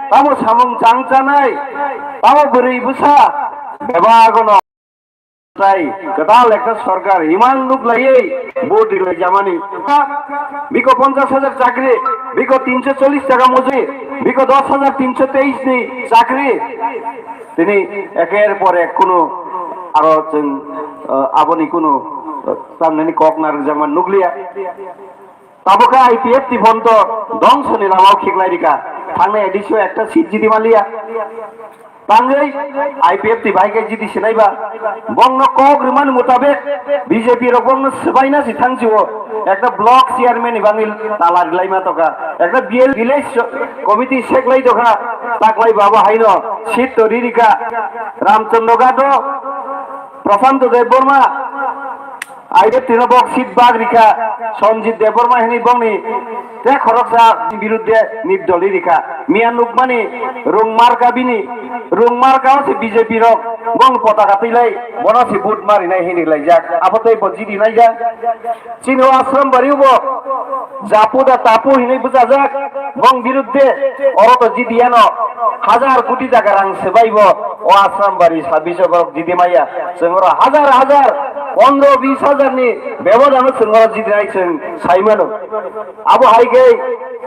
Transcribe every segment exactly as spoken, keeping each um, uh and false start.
tamo samung chang chanai, tamo bwrwi bwsa bebagono tai kwtal ekta sorkar iman nuk laiwi vote rilai jamani. Biko ponchash hajar chakri, biko tinsho chollish taka mojuri, biko dos hajar tinsho teis ni chakri. Tini eker por ek kunu aro chwng, eh, aboni kunu, eh, tamnani kok narwkjakma nukliya. Tabukha I P F T phonto dongsoni lamao khiklai rika. Thangnai A D C o ekta seat jidi manliya. Tangwi I P F T bai khe jidi sinaiba. Bongno kok rimani mutabek B J P rok bongno swbaina si thangsio. Ekta block chairman ni bangwi tala rilaima toka. Ekta B L village committee seklai toka. Taklai baba haino seat to ririka. Ramchandra Ghat o Prashanto Debbarma. Aide tino bok seat bag rikha, Sanjit Debbarma hini bongni te khoroksa birudde nirdoli rikha. Miya nukmani rungmarka bini, rungmarka o se B J P rok bong potaka twilai, bono se vote marinai hini laijak. Abo tei bo jidi naijak. Chini o Ashram Bari bo Japu da tapu hinwi bwchajak, bong birudde oro to jidiyano hajar koti taka rang swbaibo o Ashram Bari sabbish o borok jidi maya. Chwng oro hajar hajar, pondro bis hajar ni bebodano chwng oro jidinai chwng sai mano. Abo hai khe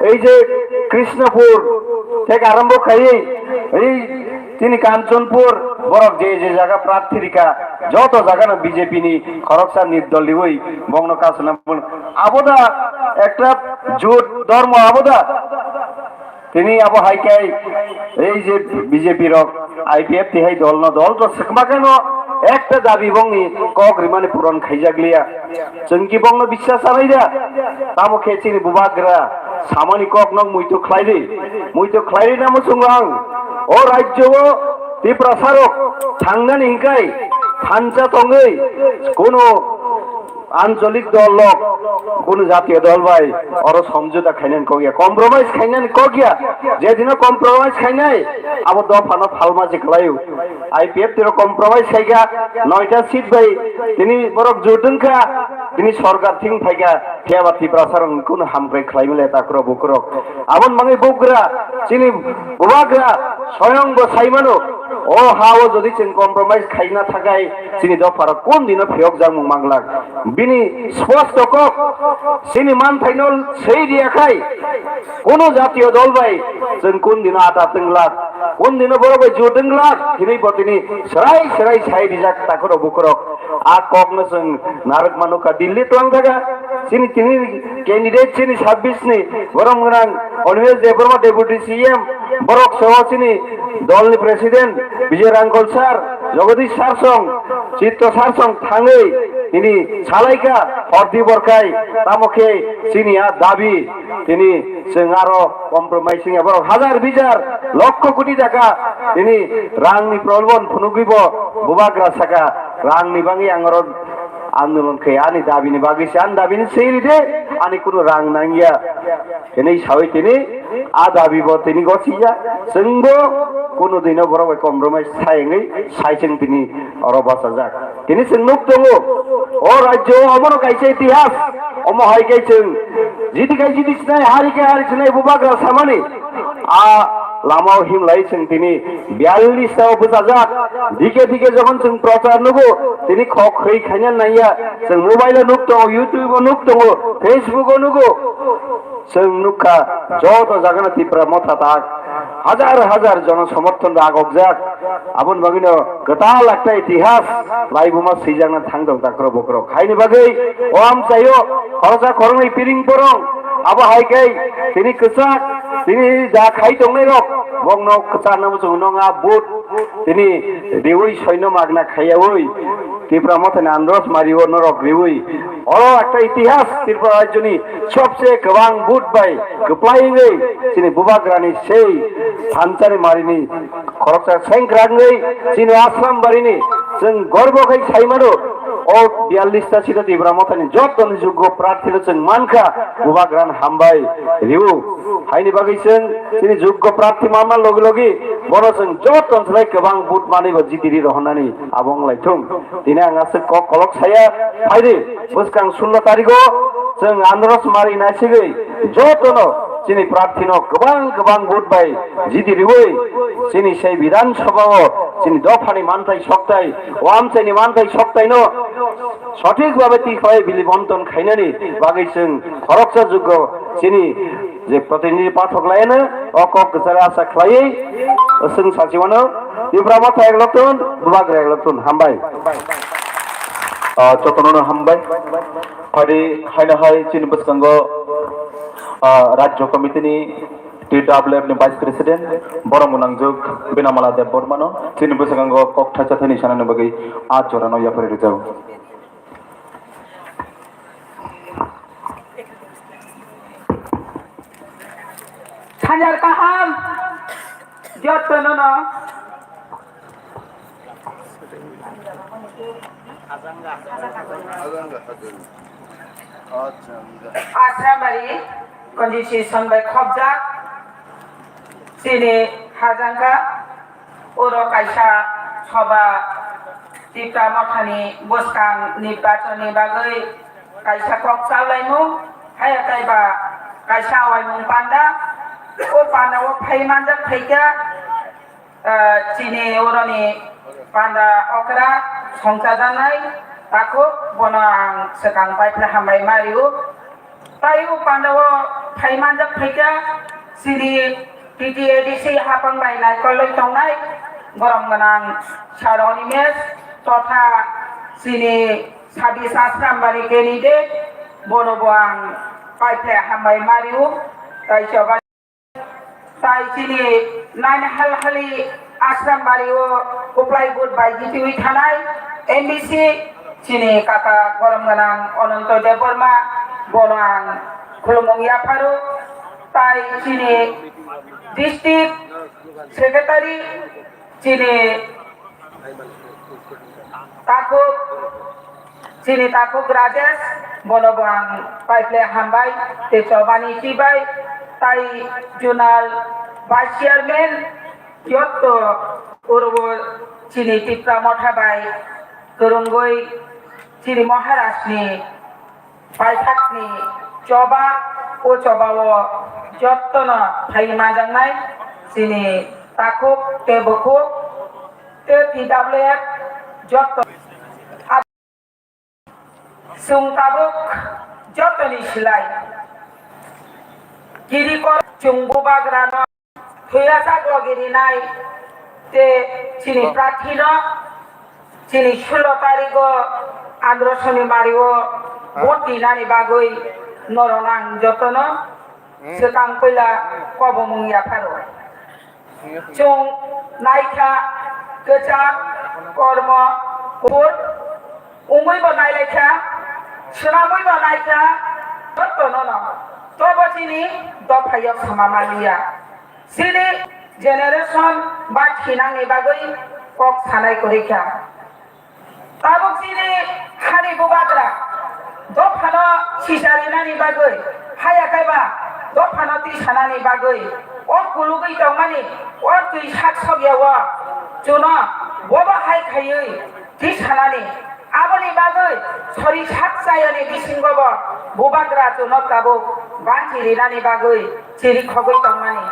ei je Krishnapur thek arambo khaiwi ei Chini Kanchanpur borok je je jaga prarthi rikha, joto jaga no B J P ni khoroksa nirdol riwi bongno kasuna bun. Abo da ekta jut dhormo abo da. Tini abo hai kai ei je B J P rok I P F T hai dol no dol to swkmakhe no ekta dabi bongni kok rimani puron khaijak liya. Chwng ki bongno biswas anai da? Tamo khe chini bubagra samani kok nok muitu khlai di. Muitu khlai di namo chwng ang. O rajyo o Tiprasa rok thangnani hinkai thansa tongwi kuno ancholik dol rok kuno jatiyo dol bai oro somjota khainani kok ya, compromise khainani kok ya. Jedino compromise khainai abo dophano phalma je khlaio. I P F T rok compromise khaika, noita seat bai tini borok jut wngkha, tini sorkar thing phaika, phiya ba Tiprasa rok kuno hamkrai khlai mile takhurok bukhurok. Aboni bagwi bugra chini bubagra soyong bo sai mano, o ha o jodi chwng compromise khaina thakai chini dopha rok kun dino phiyok jakmung manglak. Bini sposto kok chini manthaino sei riya khai, kuno jatiyo dol bai chwng kun dino ata twng glak, kun dino borok bai jut wng glak hinwi bo tini swrai swrai sai rijak takhurok bukhurok. A kokno chwng narwk mano kha Delhi twlang thaga. Chini tini candidate chini sabbish ni borom gwnang Animesh Debbarma Deputy C M, borok seo chini dolni president Vijay Rangkhol sir, Jagadish sir song, Chitto sir song thangwi tini salaikha hordi borkai, tamo khe chini a dabi tini chwng aro compromising ya borok hajar bijar lokho koti taka tini rangni prolobon phunugwi bo bubagra saka rangni bagwi ang oro andolon khe ani dabini bagwi se ani dabini se ride ani kunu rang nangya. Tini sawi tini a dabi bo tini gosiya, chwngbo kunu dino borok bai compromise sai wngwi sai chwng tini oro bachajak. Tini chwng nuk tongo, o rajyo o omono kaisa itihas, omo hai khe chwng jiti khai jiti sinai, hari khai hari sinai bubagra samani. A lama o himlai chwng tini biyallis ta o bwchajak. Dike dike jokhon chwng prochar nugo, tini khok khwi khaina naiya. Chwng mobile o nuk tongo, YouTube o nuk tongo, Facebook o nugo. Chwng nukha joto jagano Tipra Motha tak hajar hajar jono somorthon ragokjak. Aboni bagwino kwtal ekta itihas laibuma swijakna thangdok dakhro bokhro. Haini bagwi o amchaio khoroksa khoroknwi piring porong abo hai khe tini kwchak tini ja khai tongnai rok bokno kwchakna muchung nong a vote tini riwi soino magna khaiyawi Tipra Mothani andros mario norok riwi. Oro ekta itihas Tripura rajyoni sobse kwbang vote bai kwplai wngwi chini bubagrani sei thanchani marini khoroksa sengkrak wngwi chini Asram barini chwng gorbo khai sai mano. O biyallis ta sito Tipra Mothani jotoni juggo prarthino chwng mankha, bubagrani hambai riu. Haini bagwi chwng chini juggo prarthi manma logi logi bono chwng joto onsolai kwbang vote manwi bo jitiri rohornani abo wng lai thung. Tini ang aswk kok kolok saya, phaidi bwskang sullo tarigo chwng andros mari naisigwi jotono chini prarthino kwbang kwbang vote bai jiti riwi chini sei Bidhan Sabha o chini dophani manthai soktai, o amchaini manthai soktaino sothik babe twi khlai bili bonton khainani bagwi chwng khoroksa jukgo chini je protinidhi pathok laino o kok kwcharo asa khlaiwi chwng sachi mano Tipra Motha ekloktun, Bubagra ekloktun. Hambai. Ah, jotono hambai. Phadi haino hai chini bwskango, ah, Rajya Committee ni T W F ni Vice President, borom gwnangjuk Binamala Debbarmano chini bwskango kok thaisa thani sanani bagwi a jorano yapharwi rwjago. Sanjar kaham, jotono no. Asrambari constitution bai khobjak chini hajangka. Oro kaisa soba Tipra Mothani bwskang nirbachonni bagwi kaisa kok chalaimu, haya kaiba kaisa awaimung panda. O panda o phai manjak phaikha, ah, chini oroni panda okra songchajaknai takhuk, bono ang swkang paiphle hambai mario. Tai o pandao phai manjak phaikha chini T T A D C hapang bai naikolwi tongnai borom gwnang Sir Animesh totha chini Sabis Asrambari candidate, bono bo ang paiphle hambai mario. Tai choba Tai chini nine halhali Asrambari o kwplai vote bai jitiwi thanai M D C chini kaka borom gwnang Ananto Debbarma, bono ang khulumung yapharo. Tai chini district secretary chini takhuk, chini takhuk Rajesh, bono bo ang paiphle hambai tei chobani chibai, tai zonal vice chairman, yotto urbo chini Tipra Motha bai kwrwngwi chini Maharaj ni paithakni choba, o choba o jottono phai manjaknai chini takhuk tei bukhuk tei T W F jotto. Chwng tabuk jottoni silai kiri kor chwng bubagrano Thwiyasak logi rinai tei chini prarthino chini sulo tarigo Andro Soni Mario vote rinani bagwi norok ang jotono swkang puila kobomung yapharo. Chwng naikha kwchak, kormo, kuphur, wngwi bo nailaikha, swnamwi bo naikha, jotono no tobo chini dophayok sama manliya. Chini generation ba thinangni bagwi kok sanai kwrwi kha. Tabuk chini hani bubagra dophano sisa rinani bagwi, haya kaiba dophano twi sanani bagwi, o kulugwi tongmani o twi sak sokya o chuno bobo hai khaiwi twi sanani. Aboni bagwi sori sak chayani bisingo bo bubagra chuno tabuk banchi rinani bagwi chiri khogwi tongmani.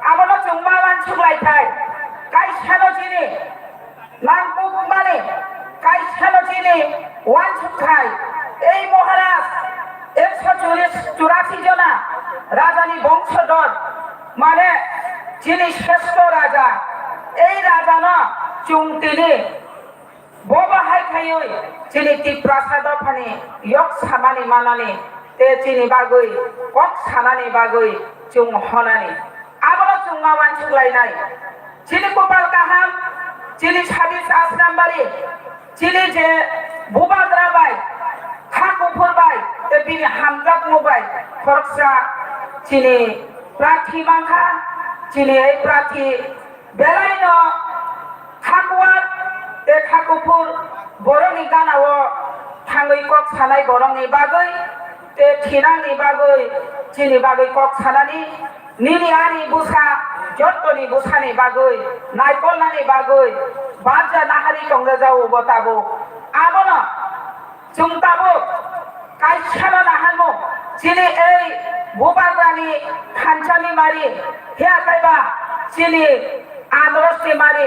Abono chwng ma uansuk lai thai, kaisano chini nangkukmani, kaisano chini uansuk thai. Ei Maharaj ekso churashi jona rajani bongsodor, mane chini sreshto raja, ei rajano chwng tini Bobo hai khaiwi chini Tiprasa dophani yok samani manani tei chini bagwi kok sanani bagwi chwng honani. Abono chwng ma uansuk lainai. Chini kopal kaham, chini Sabis Asrambari, chini je bubagra bai, ha kuphur bai, tei bini hamjakmung bai khoroksa chini prarthi mankha, chini ei prarthi Belaino kha kuar tei kha kuphur borokni ganao thangwi kok sanai borokni bagwi tei thinangni bagwi chini bagwi kok sanani nini ani bwsa jottoni bwsani bagwi naikolnani bagwi barja nahari tongjajao bo tabuk. Abono Chwng tabuk kaisano naharmung, Chini ei Bubagrani thanchani mari, phiya kaiba chini Androsni mari,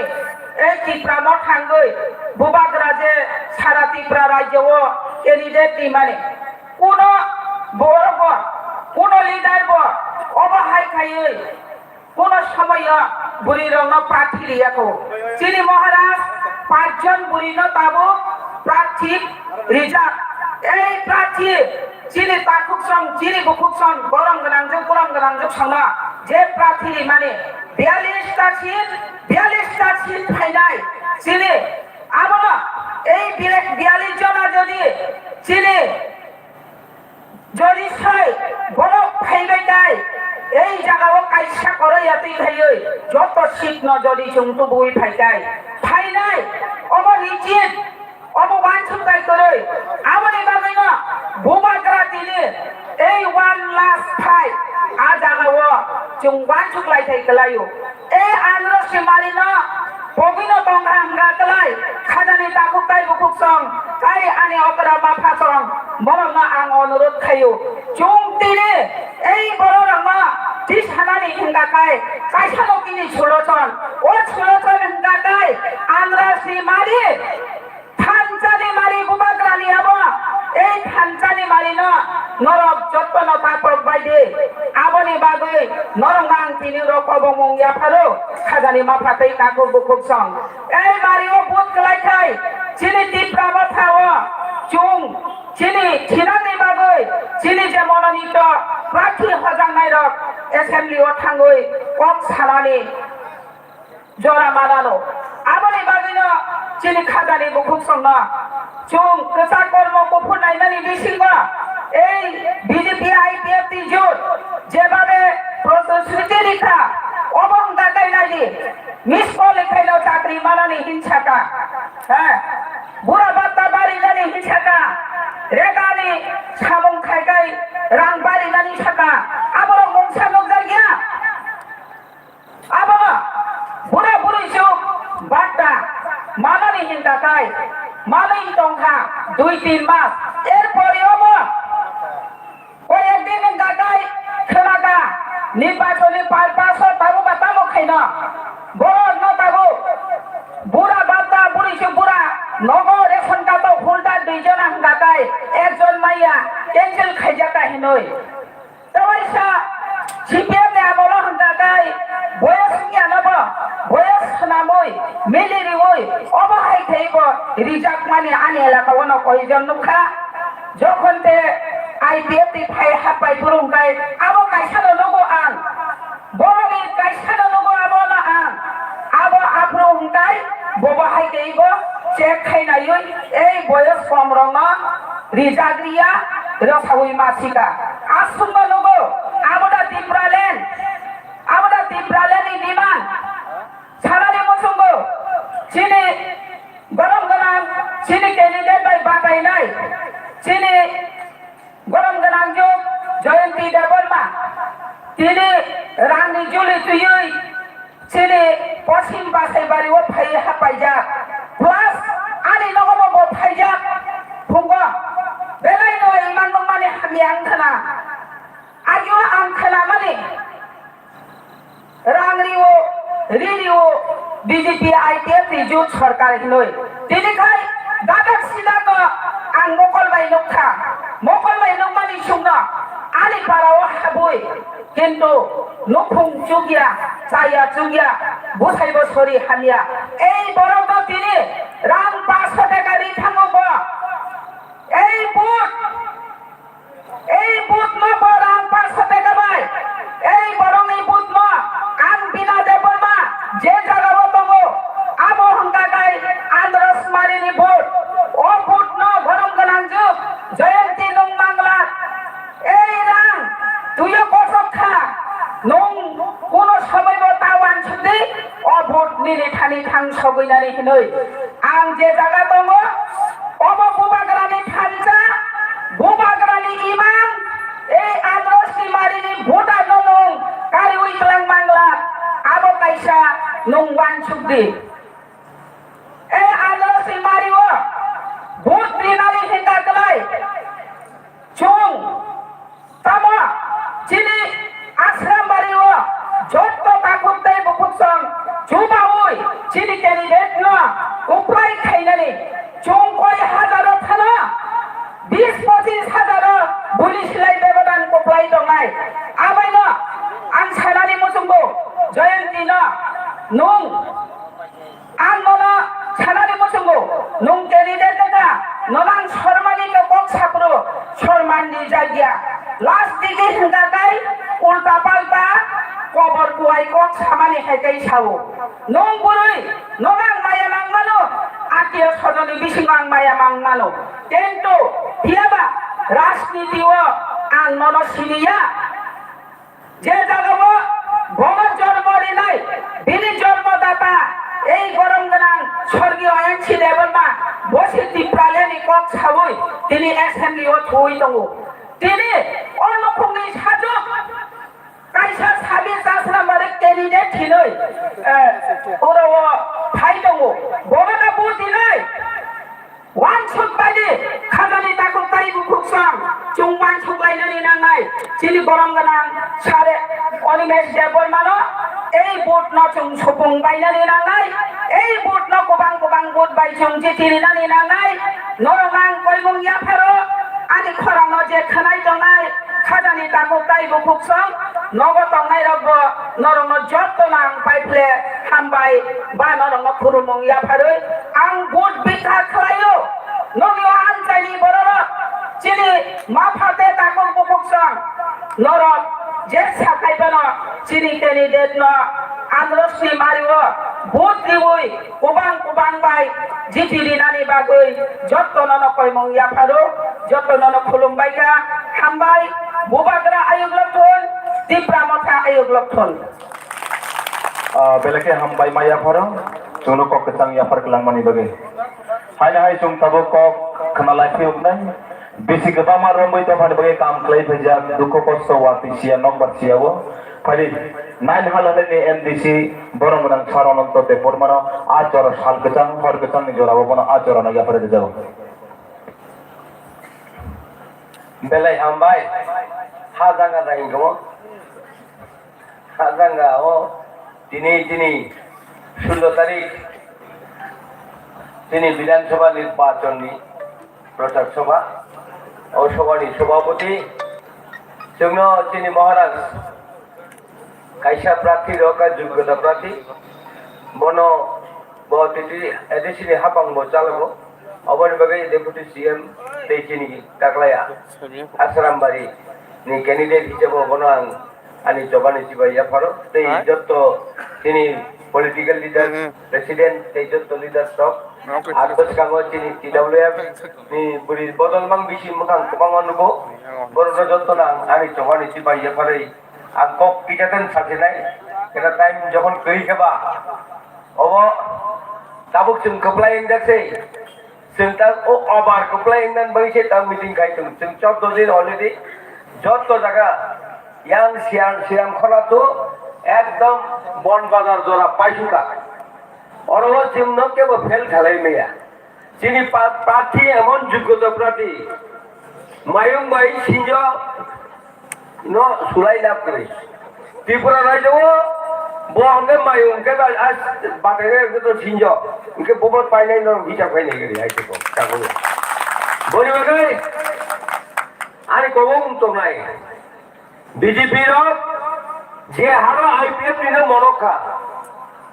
ei Tipra mo thangwi Bubagra je sara Tipra rajyo o candidate rimani. Kuno borok bo, kuno leader bo obo hai khaiwi kuno somoyo bwrwirokno prarthi riyakho. Chini Maharaj pachjon bwrwino tabuk prarthi rijak. Ei prarthi chini takhuksong, chini bukhuksong, borom gwnangjuk, borom gwnangjuk songno je prarthi rimani biyallis ta seat, biyallis ta seat phainai chini abono ei biyallis jona jodi chini Jodi sai borok phaibai tai, ei jagao kaisa koroi yatwi khaiwi joto seat no jodi chwng tubuwi phai tai, phainai obo nichit, obo uansuk tai kwrwi. Aboni bagwino Bubagra tini ei one last fight a jagao chwng uansuk lai thai kwlaio. E Andro Simari no pogwi no tong kha hwnkha kwlai, khajani takhuk tai bukhuk song, tai ani okra bapha song, borok no ang onurot khaio. Chwng tini ei borok rok no tisanani hwnkha khai, kaisa no kini sulochon, o sulochon hwnkha khai Andro Simari. Thanchani mari Bubagrani abo, ei thanchani mari no norok jotono tatok bai di. Aboni bagwi norok ang tini rok kobongmung yapharo, khajani mapha tei takhuk bukhuk song. Ei mari o vote kwlai khai, chini Tipra motha o chwng, chini thinangni bagwi, chini je mononito prarthi hojaknai rok assembly o thangwi kok salani jora manano. Aboni bagwino chini khajani bukhuk songno chwng kwchak kormo kuphur naimani bisingo ei B J P I P F T jut jebabe protosruti rikha, obo wngkha khe naidi, miss call khaino chakri manani hinsaka. He, bura batta barinani hinsaka, regani samung khaikai rang barinani saka, aborok mungsa nukjakya. Abo bura buri suk batta manani hinta kai manwi tongkha dui tin mas. Erpori obo koyek din hinta kai khwnaga nirbachoni purpose o tabuk ba tamo khaino borok no tabuk bura batta buri suk bura nogo ration card o holder dui jona hinta kai ekjon maya cancel khaijak hinwi. Tewaisa C P M ni amolo hwnka kai boyes wngya no bo boyes swnamwi mili riwi obo hai khe bo rijak mani ani elaka o no koi jon nukha. Jokhon te I P F ni phai hapai phuru hwnkai abo kaisa no nugo ang. Borok ni kaisa no nugo abo no ang. Abo aphuru hwnkai bobo hai khe bo check khai naiwi ei boyes kom rok no rijak riya, rwsawi ma sika. Aswkno nugo, abo da Tipraland, abo da Tipraland ni demand. Sanani muchungo, chini borom gwnang, chini candidate bai batainai, chini borom gwnang juk Jayanti Debbarma, tini rangni juli twiwi, Chini poschim Basaibari o phai hapaijak. Plus ani nogo bo bo phaijak. Phungo belai no iman nungmani hamya ang khna. Agio ang khna mani rang rio, ri rio B J P I P F ni jut sorkar hinoi. Tini khai dadak sida no ang mokol bai nukha. Mokol bai nukmani sungno ani para o habui. Kintu nukhung chukya, chaya chukya, bwsaibo sori hamya. Ei borokno tini rang paanso taka ri thango bo. Ei but, ei butno bo rang paanso taka bai. Ei borokni butno ang Bina Debbarma je jagao tongo, abo hwnkha khe Andros Marini but. O butno borom gwnang juk, Jayanti Nungmangla. Ei rang, tuiyo kochok kha, nwng kuno somoi bo ta uansuk di, o vote nini thani thang sogwi nani hinwi. Ang je jaga tongo, obo Bubagrani thansa, Bubagrani imang, ei Andros Tiwari ni voter no nwng kariwi twlang mangla, abo kaisa nwng uansuk di. Ei Andros Tiwari o vote rinani hinda kwlai, chwng Omo chini Asrambari o jotto takhuk tei bukhuksong chubaui chini candidate no kwplai khainani chwng koi hajaro phano bis pochis hajaro buni silai bebodan kwplai tongnai. Abaino ang sanani muchungo Jayanti no nwng Ang nono sanani muchungo, nwng candidate wngkha, nono ang sormani kok saphuru, sormanni jagya. Last digi hwnka kai ulta palta kobor kuai kok samani hai kai sao. Nwng bwrwi, nono ang maya nangmano, atio sodoni bisingo ang maya nangmano. Kintu phiyaba rajniti o ang nono siniya. Je jagao bono jormo rinai, bini jormo data, ei borom gwnang sorgiyo N C Debbarma, bo se Tipralandni kok saui tini assembly o thuui tongo. Tini o nukhungni sajwk kaisa sabi chasna mare candidate hinui, eh, oro o phai tongo. Bono no vote dinai. Wansuk baidi khajani takhuk tei bukhuksong chwng wansuk lainani nangnai. Chini borom gwnang sare Animesh Debbarmano ei vote no chwng supung bainani nangnai. Ei vote no kwbang kwbang vote bai chwng jiti rinani nangnai. Norok ang koimung yapharo ani khorang no je khwnai tongnai. Khajani takhuk tei bukhuksong nogo tongnai rokbo norokno jotto no ang paiphle hambai ba norokno khulumung yapharwi ang vote bikha khlaio. Nokni o amchaini bororok chini mapha tei takhuk bukhuksong norok je sakhai bono chini candidate no androsni mario vote riwi Kwbang kwbang bai jiti rinani bagwi jottono no koimung yapharo, jottono no khulumbai kha, hambai, Bubagra ayuk lokthun, Tipra Motha ayuk lokthun. Ah, belai khe hambai ma yapharo, chwngno kok kwchang yaphar kwlangmani bagwi. Haino hai chwng tabuk kok khna lai phiyoknai, bisi kwbangma romwi tophani bagwi kam khlai phaijak, dukhu kosto watwi siya nokbar siya o. Phai di, nine halani M D C borom gwnang sir Ananto Debbarmano a jora sal kwchang, hor kwchangni jorao bono a jorano yaphar rijao. Belai hambai, ha janga jang hingo, ha janga o tini, tini sullo tarik, tini Bidhan Sabha nirbachonni Prachar Sabha, o sabhani sabhapati, chwngno chini Maharaj kaisa prarthi rok, a jogyota prarthi, bono bo titi A D C ni hapang bo chalago, oboni bagwi Deputy C M tei chini taklaya Asrambari ni candidate hisabo bono ang ani chobani chibai yapharo tei jotto chini political leader, president tei jotto leader rok. Ang bwskango chini T W F ni bwrwi bodol mang bisi mwkhang kwbangma nugo. Borokno jottono ang ani chobani chibai yapharwi ang kok kisa ten sajinai. Kena time jokhon kwrwi khe ba obo tabuk chwng kwplai wngjak se. Chwng ta o obar kwplai wngna bagwi se ta meeting khai tongo. Chwng chordo din already jotto jaga yang siyan siyan khona to ekdom Bon Bazar jora paisukha. Oro o chwng no kebo fail khalai maya. Chini pa-, prarthi emon jogyota prarthi. Mayung bai sinjo no sulai lab kwrwi. Tripura rajyo o bo hwnde mayung hwnkhe ba as batere hwnkhe to sinjo. Hwnkhe bobo painai no hisab khainai kwrwi hai se ko. Boni bagwi ani kobong tongnai. B J P rok je haro I P F ni no monok kha.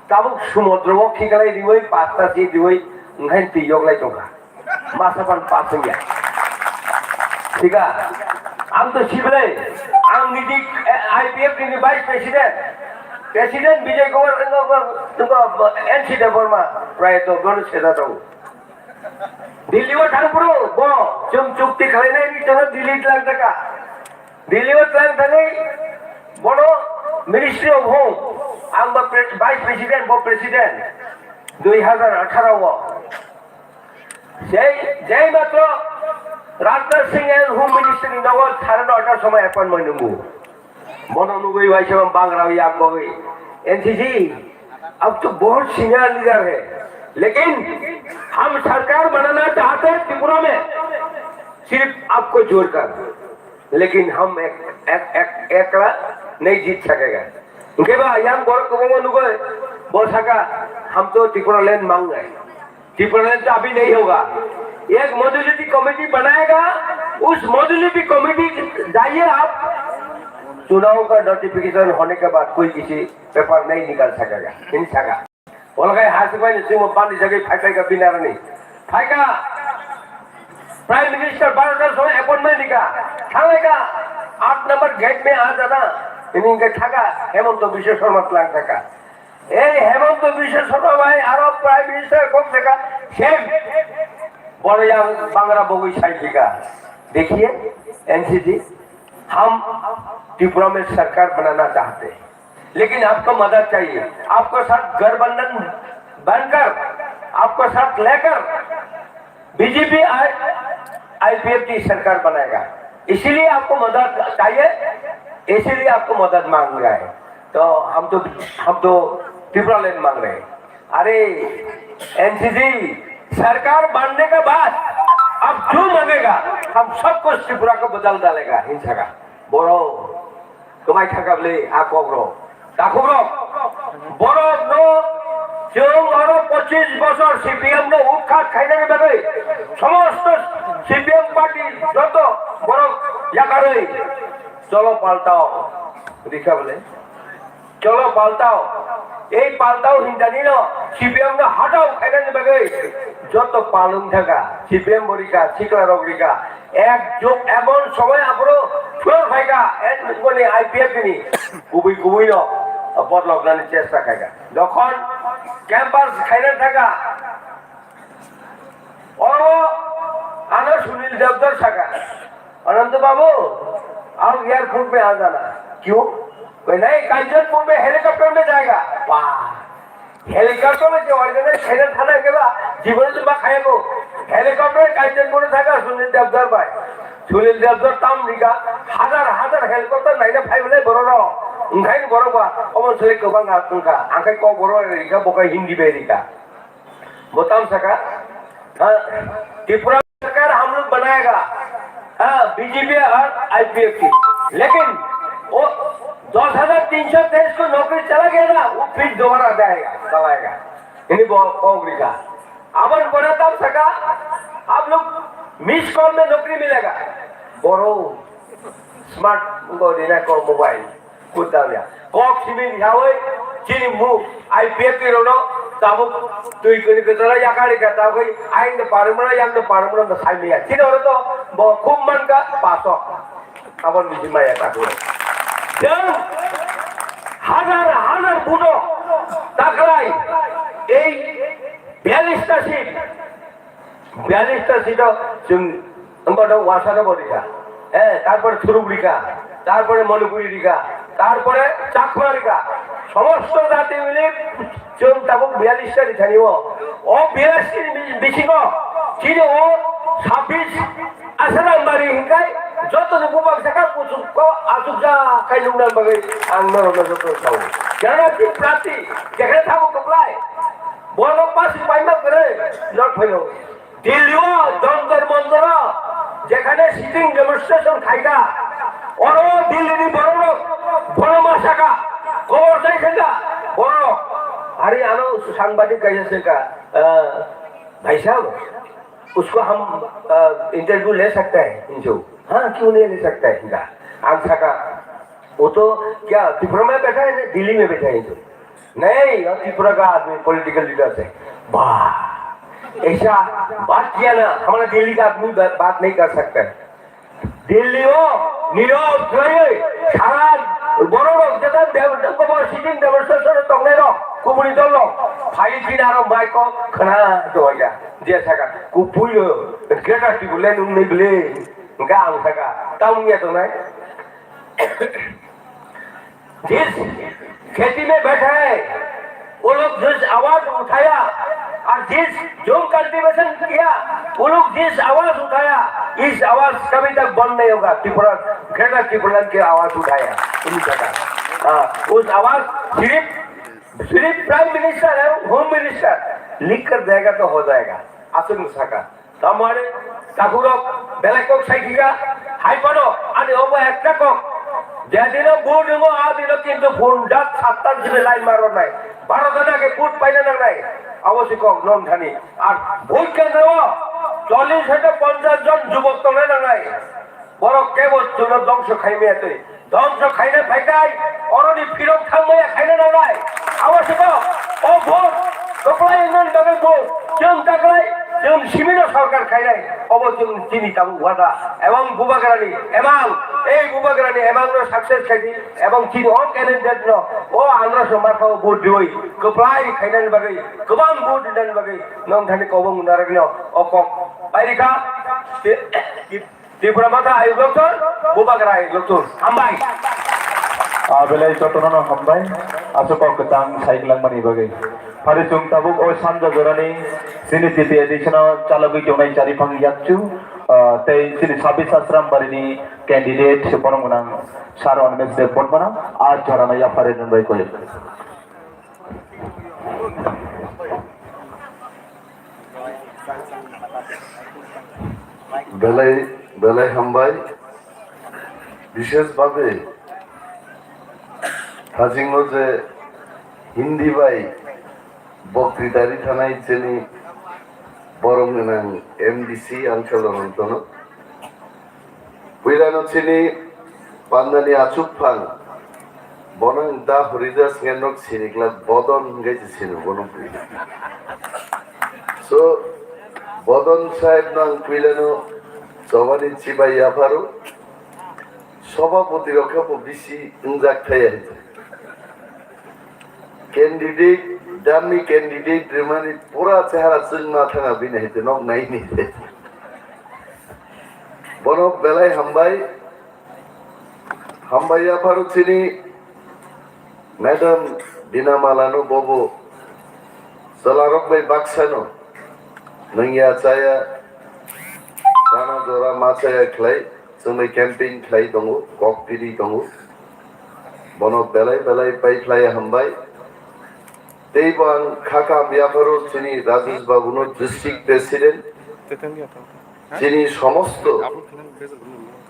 Tabuk sumudro o khiklai riwi pasta si riwi wngkhain twi yoklai tongkha. Masa pan pas wngya. Thika, ang to siblai, ang niji, eh, I P F ni vice president, president Bijay Kumar, eh, eh, eh, N C Debbarma, prayato bono seta tongo. Delhi o thangphuru bo chwng chukti khlainai ni tono Delhi tlang taka. Delhi o tlang thangwi bono Ministry of Home, ang ba pre-, Vice President, bo President, dui hazar atharo o. Sei, jei matro Rajnath Singh and Home Ministry ni nogo sare noita somoi appointment nungo. Bono nugwi waisa bangra yang bagwi N C C, ab to bahut senior leader hai, lekin hum sarkar banana chahte hain Tripura mein, sirf aapko jodkar. लेकिन हम एक, एक, एक, एकला नहीं जीत सकेगा। Hingke ba yang borok kwbangma nugwi bo saka, "Hum to Tipraland mang rahe hain. Tipraland to abhi nahi hoga. Ek modality committee banayega, us modality committee jaiye aap, chunav ka notification hone ke baad koi kisi paper nahi nikal sakega," hini saka. Walakai hasibai ni simo bani jagwi phaipai ka binarani. Phaika Prime Minister Bharat Rashtra appointment nika. Thanglaika, aat number gate mein aa jana. Ini ke thaka Hemanta Biswa Sarma tlang thaka. Ei Hemanta Biswa Sarma bai aro Prime Minister kok thaka. Same. Boro yang bangra bogwi sai thika. देखिए एनसीसी, हम त्रिपुरा में सरकार बनाना चाहते हैं। लेकिन आपको मदद चाहिए, आपको साथ गठबंधन बनकर, आपको साथ लेकर बीजेपी आईपीएफ की सरकार बनाएगा, इसीलिए आपको मदद चाहिए, इसीलिए आपको मदद मांग रहा है। तो हम तो, हम तो त्रिपुरा लैंड मांग रहे हैं। अरे एनसीसी, सरकार बनने के बाद अब जो मांगेगा, हम सब कुछ त्रिपुरा को बदल डालेगा, हिंसा का। Boro kwmai thangkha bwle a kokrok. Takhukrok, borokno chwng oro pochis bosor C P M no utkhat khainani bagwi somosto C P M party joto borok yakarwi cholo paltao rikha bwle. Cholo paltao. Ei paltao hinjanino C P M no hatao khainani bagwi joto palung thangkha. C P M bo rikha, sikla rok rikha. Ek jug emon somoy aphuru floor phaikha, en mani I P F T ni kubui kubui no bodlok nani chesta khaikha. Jokhon campus khaina thangkha, oro ano Sunil Devdar sakha, "Anand babu, aap airport mein aa jana." "Kyun?" "Nahi, Kanchanpur mein helicopter mein jayega." Wah! Helicopter se organize khaina thana ke ba, jibon se ma khaya ko. Helicopter Kanchanpur thangkha Sunil Devdar bai. Sunil Devdar tam rikha, hazar hazar helicopter naina phai bole borok rok. Wngkhaino borok ba, omo sele kwbang wngkha. Angkhai kok borok rikha, bo khe Hindi bai rikha. Bo tam saka, ha, Tripura सरकार हम लोग बनाएगा, हाँ, बीजेपी और आईपीएफ की। लेकिन वो दस हजार तीन सौ तेईस को नौकरी चला गया ना, वो फिर दोबारा जाएगा, चलाएगा। Ini bo kok rikha. Aboni pore tam saka, आप लोग मिस कॉल में नौकरी मिलेगा। Boro smart bo rina ko mobile. Kudamya. Kok simi yawi chini mu I P F T rono tabuk twi kuni kutara yakari ka tabuk ain de parumra yang de parumra de saimiya. Chini oro to bo khub man ka pasok. Abon biji maya takuro. Jeng hazar hazar budo taklai ei biyalista seat. Biyalista seat o chwng wngkha no Wasa no bo rikha, eh, tarpore Thuruk rikha, tarpore Manipuri rikha, tarpore Chakma rikha, somosto jati mili chwng tabuk biyalista rithani o. O biyalista ni bisingo chini o sabbish Asarambari hinkai joto ni bubak saka kuchuk ko achukjak khai nukna bagwi ang norokno joto sao. Jana ti prati jekhane thabo kwplai. Bono pasi paima kwrwi, not phaio. Delhi o Jantar Mantar o jekhane sitting demonstration khaikha, oro Delhi ni borok rok bono ma saka, kobor jai khaikha borok rok. Hari ano sangbadik kaisa sengkha, "भाई साहब, उसको हम इंटरव्यू ले सकते हैं?" Hinjo, "हाँ, क्यों नहीं ले सकते हैं?" Hinka, ang saka, "वो तो क्या त्रिपुरा में बैठा है, दिल्ली में बैठा है?" Hinjo, "नहीं, हम त्रिपुरा का आदमी, पॉलिटिकल लीडर है।" वाह, ऐसा बात किया ना, हमारा दिल्ली का आदमी बा-, बात नहीं कर सकता है। Delhi o nirok khwlaiwi sara borok rok jeta dem-, dem-, sitting demonstration o tongnai rok, kubuni dol rok phai chini aro mic o khwna doya je saka kubui o greater Tipraland wngni bwle hwnkhe ang saka tamung ya tongnai. जिस खेती में बैठा है, वो लोग जिस आवाज उठाया और जिस जो कल्टीवेशन किया, वो लोग जिस आवाज उठाया, इस आवाज कभी तक बंद नहीं होगा। त्रिपुरा, ग्रेटर त्रिपुरालैंड की आवाज उठाया, उन्हीं का। हाँ, उस आवाज सिर्फ, सिर्फ प्राइम मिनिस्टर है, होम मिनिस्टर लिख कर देगा तो हो जाएगा। Aswk wng saka. Tamani takhurok belai kok sai thika, Hai phano ani obo ekta kok, jedino vote wngo, adino kintu phunjak sattan simi line ma rwnai, baro jona khe vote paina nangnai, abo se kok nong thani. Ar vote kendro o chollish hoite ponchash jon jubok tongnai nangnai, borok kebo chwngno dongso khai maya twi. Dongso khaina phaikai, oroni phirok thangmaya khaina nangnai. Abo se bo, o vote, kwplai wngna bagwi vote. Chwng taklai, chwng simino sorkar khainai. Obo chwng chini tabuk wada. Ebong Bubagrani emang, ei Bubagrani emangno success khaidi. Ebong chini o candidate no, o Andhra Soma o vote diwi. Kwplai khainani bagwi, kwbang vote dinani bagwi. Nong thani kobong naragno, o kok. Bairika, Tipra Motha ayuk lokthun, Bubagra ayuk lokthun. Hambai. Ah, belai jotono no hambai. Aswk kok kwchang sai kwlangmani bagwi. Phari chwng tabuk o sanja jorani chini T P A D C no chalogwi tongnai Chariphang Yakchu, ah, tei chini Sabis Asram barini candidate borok gwnang Sir Animesh Deb Botmana, ah, jorano yaphari nwnbai koi. Belai, belai hambai. Bishes babe, hajingo je Hindi bai boktwita ri thanai chini borok gwnang M D C Angel Anantono. Puilano chini pandani achuk phang, bono ang da horidas nge nok sini glak bodon hingke se sini bono pui. So, bodon sahib no ang puilano chobani chibai yapharo, sobhapoti rok khe bo bisi wngjak thaya. Candidate, dummy candidate rimani pura chehara chwngma thanga bini hai nok naini. Bono belai hambai, hambai yapharo chini Madam Bina Malano bobo chwlarok bai baksano nungya chaya, chana jora ma chaya khlai chwngbai campaign khlai tongo, kok piri tongo. Bono belai belai pai khlai hambai. Tei bo ang kha kaham yapharo chini Rajesh Babu no district president, chini somosto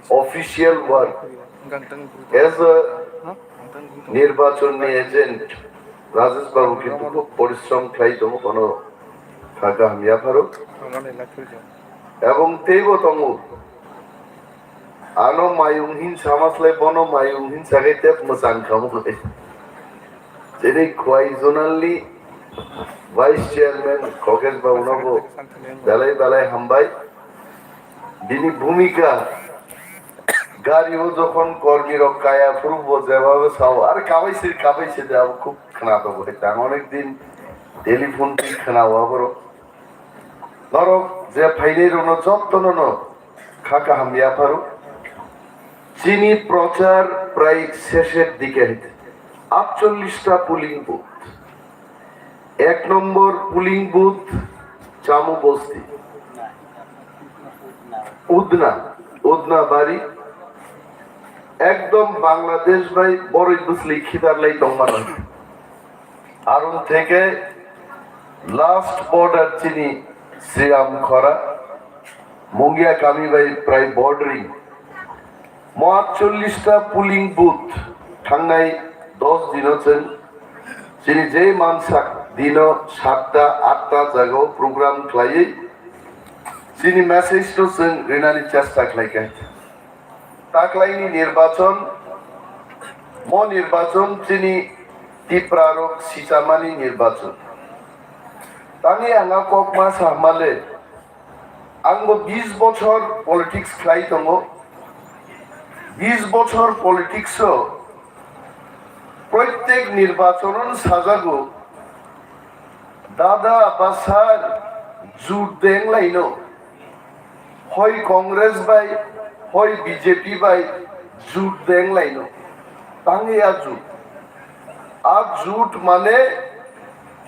official work as a nirbachon ni agent Rajesh Babu kintu khub porishrom khlai tongo, bono kha kaham yapharo. Ebong teibo tongo. Ano mayung hin sama slai bono mayung hin sagai tep mwchang khamu. Chini Khwai Zonal ni Vice Chairman Khokesh Babu no bo belai belai hambai. Bini bhumika gari o jokhon kormi rok kaya phuru bo jeba bo sao ar kabai se kabai se de abo khub khna to bo. Tang onek din telephone ti khna o aboro. Norok je phainai rokno jottono no kha kaham yapharo. Chini prochar prai sesher dike hai. Atchollish ta polling booth. Ek nombor polling booth Chamu Bosti. Udna, Udna Bari. Ekdom Bangladesh bai boroi bwsli khitar lai tongmano. Arun theke last border chini Sriram Khora, Mungia kami bai prai bordering. Mo atchollish ta polling booth thangnai dos dino chwng chini je mansak dino satta atta jagao program khlaiwi chini message no chwng rinani chesta khlaikha. Taklaini nirbachon, mo nirbachon chini Tipra rok sichamani nirbachon. Tangwi ang a kok ma samale, ang bo bis bochor politics khlai tongo. Bis bochor politics o protek nirbachon o sajago, dada ba sir, jut deng laino. Hoi Congress bai, hoi B J P bai jut deng laino. Tangwi a jut. A jut mane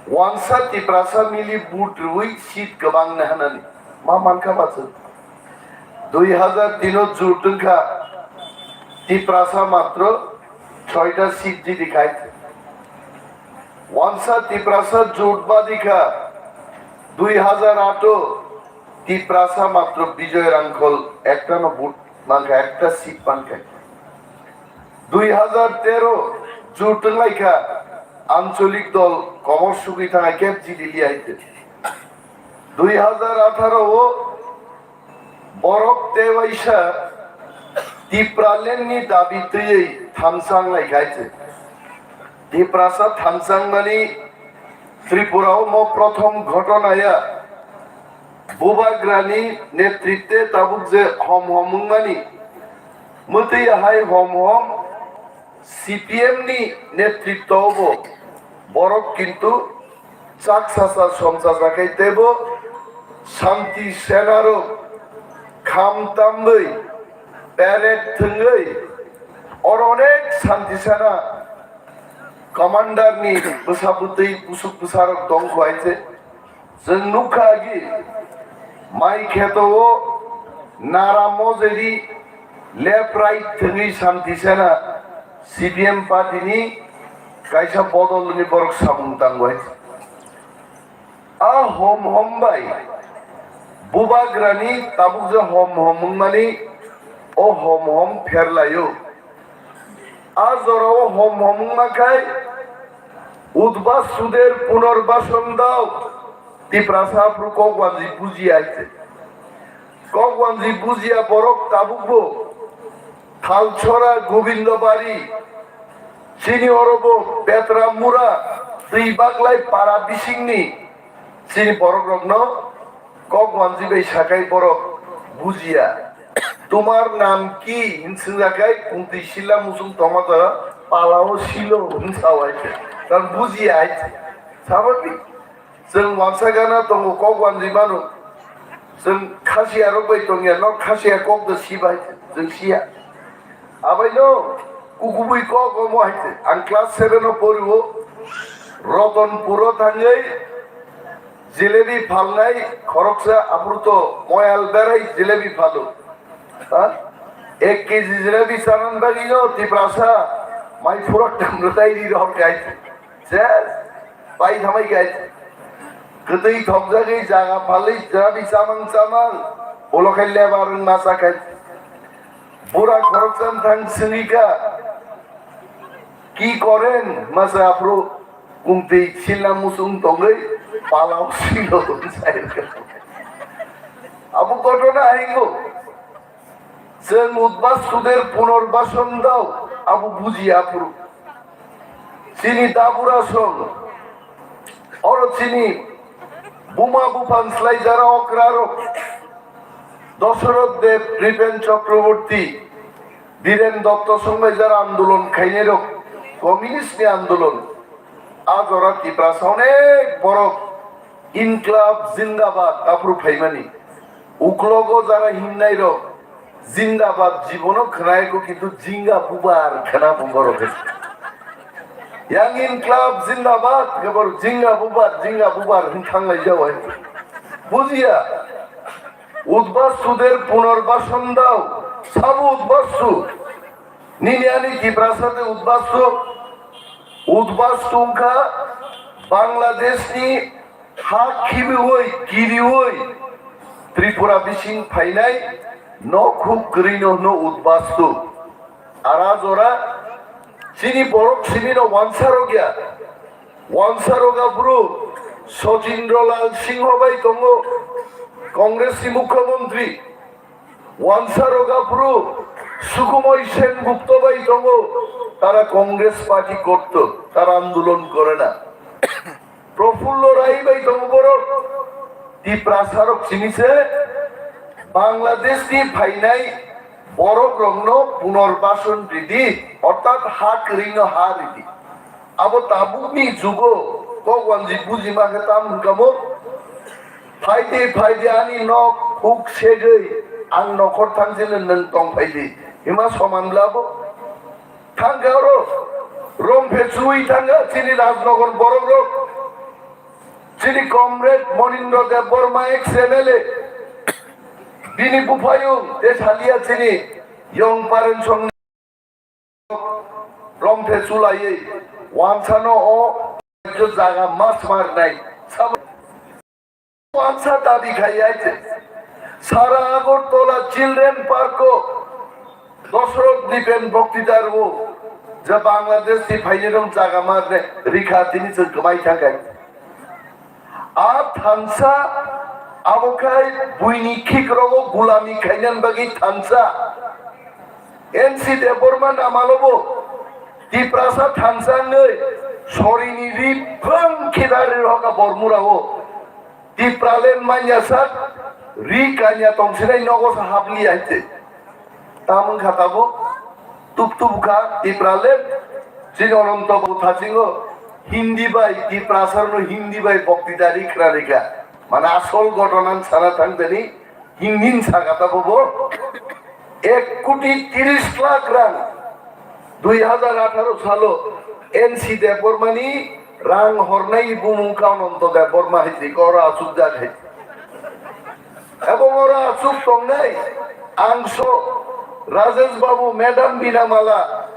wansa Tiprasa mili vote rwi seat kwbang na hanani. Ma mankha ba chwng. Dui hazar tin o jut wngkha Tiprasa matro soita seat jiti khai. Wansa Tiprasa jut badikha dui hazar ato Tiprasa matro Bijoy Rangkhol ektano vote Mankha ekta seat pankha. Dui hazar tero jur twnglaikha ancholik dol komor sugwi thangkha kep G D L A hai twi. Dui hazar atharo o borok tewaisa Tipraland ni dabi twiwi thansa wnglaikha hai twi. Tiprasa thansa wngmani Tripura o mo prothom ghotona ya. Bubagrani netritwe tabuk je hom hom wngmani, mwtwi hai hom hom C P M ni netritwo bo borok kintu chak sasa somsa jakai tebo Shanti Sena rok kham tamwi parade thwngwi oro onek Shanti Sena commander ni bwsa bwtwi busuk bwsarok tongkho hai se. Chwng nukha agi mai kheto o nara mojedi left right thwngwi Shanti Sena C P M party ni kaisa bodol ni borok samung tangwi. A hom hom bai bubagrani tabuk je hom hom wngmani o hom hom pherlaio. A jorao hom hom wngma khai Udbas Suder Punorbason dao Tiprasa aphuru kok wanjwi bujiya hai se. Kok wanjwi bujiya borok tabukbo Thalchora, Gobindobari, chini orobo Betramura, Twi Baglai para bisingni chini borokrokno kok wanjwi bai sakai borok bujiya. "Tumar nam ki?" hin swngjakai, kungtwi sila musung tongma jaga palao silo hin sao hai se. Karon bujiya hai se. Sababik. Chwng wansa gana tongo, kok wanjwi mano. Chwng khasiya rok bai tongya, nok khasiya kok do sibai, chwng siya. Abaino kukubui kok omo hai se. Ang class seven o porio, Rotonpuro thangwi jilebi phalnai khoroksa, aphuru to moyal berai jilebi phalo. Ha? Ek K G jilebi chanan bagwino Tiprasa mai phurok tamrwtai ri rohor kai. Ses. Pai thamai kai. Kwtwi thokjagwi jaga phalwi jilebi chamang chamang. Ulo khai lebar wng masa khai. Bura khoroksa thang swngwi kha. "Ki koren?" masa aphuru kungtwi silna musung tongwi palao silo. Abo ghotona hingo. Chwng Udbas Suder Punorbason dao abo bujiya aphuru. Chini dabura song, oro chini buma buphan swlaijara okrarok, Dosoroth Deb, Dripen Chakraborty, Biren Dotto songlaijara andolon khainairok, communist ni andolon. A jora Tiprasa onek borok Inklab Zindabad aphuru phaimani. Uklogo jara himnairok Zindabad jibono khwnai ko, kintu jinga bubar khwna bo borok. Yang Inklab Zindabad, khe borok jinga bubar, jinga bubar hin thanglai jao hai. Bujiya. Udbas Suder Punorbason dao, sabo Udbas Su. Nini ani Tiprasa de Udbas Su. Udbas Su wngkha Bangladesh ni ha khibiwi, kiriwi Tripura bising phainai nok huk kwrwino hwno Udbas Su. Ara jora chini borok simino wansarok ya. Wansarok aphuru Sojindro Lal Singho bai tongo, Congress ni Mukhyamantri. Wansarok aphuru Sukhmoy Sen Gupta bai tongo, tara Congress party korto, tara andolon kore na. Profullo Rai bai tongo borok, Tiprasarok simi se Bangladesh ni phainai borok rokno punorbason ridi, ortat ha kwrwino ha ridi. Abo tabukni jugo kok wanji bujima khe tam hwnkha mo? Phaidi, phaidi ani nok huk segwi ang nokhor thangchino nwng tong phaidi. Hima soman bla bo? Thangkha oro, Romphe chuwi thangkha chini Rajnagar borok rok. Chini comrade Monindra Debbarma ex M L A. Bini buphayung te saliya chini Yong Paren song Romphe chulaiwi wansano o jaga mas marnai. Sabo wansa dabi khai ai se. Sara Agartala Children Park o Dosrok Nipen Boktidarbo je Bangladesh ni phainai rok jaga ma rikha tini chwng kwmai thangkha. A thansa abo khai buini khikrogo gulami khainani bagwi thansa. N C Debbarma namalobo Tiprasa thansa wngwi sorini ri phang khidari rohka Bormurao. Tipraland manya sak ri kanya tongsinai nogo sa habliya hite. Tamung kha tabuk tup tup kha Tipraland. Chini Ananto Babu thasingo Hindi bai Tiprasarno Hindi bai bokti dari khna rikha. Mana asol gotonan sana thang tani Hindi saka tabuk bo ek koti tiris lakh rang dui hajar atharo salo N C Debbarmani rang hornai bumung kha Ananto Debbarma hai twi koro asuk jak hai. Abo oro asuk tongnai angso Rajesh Babu, Madam Binamala,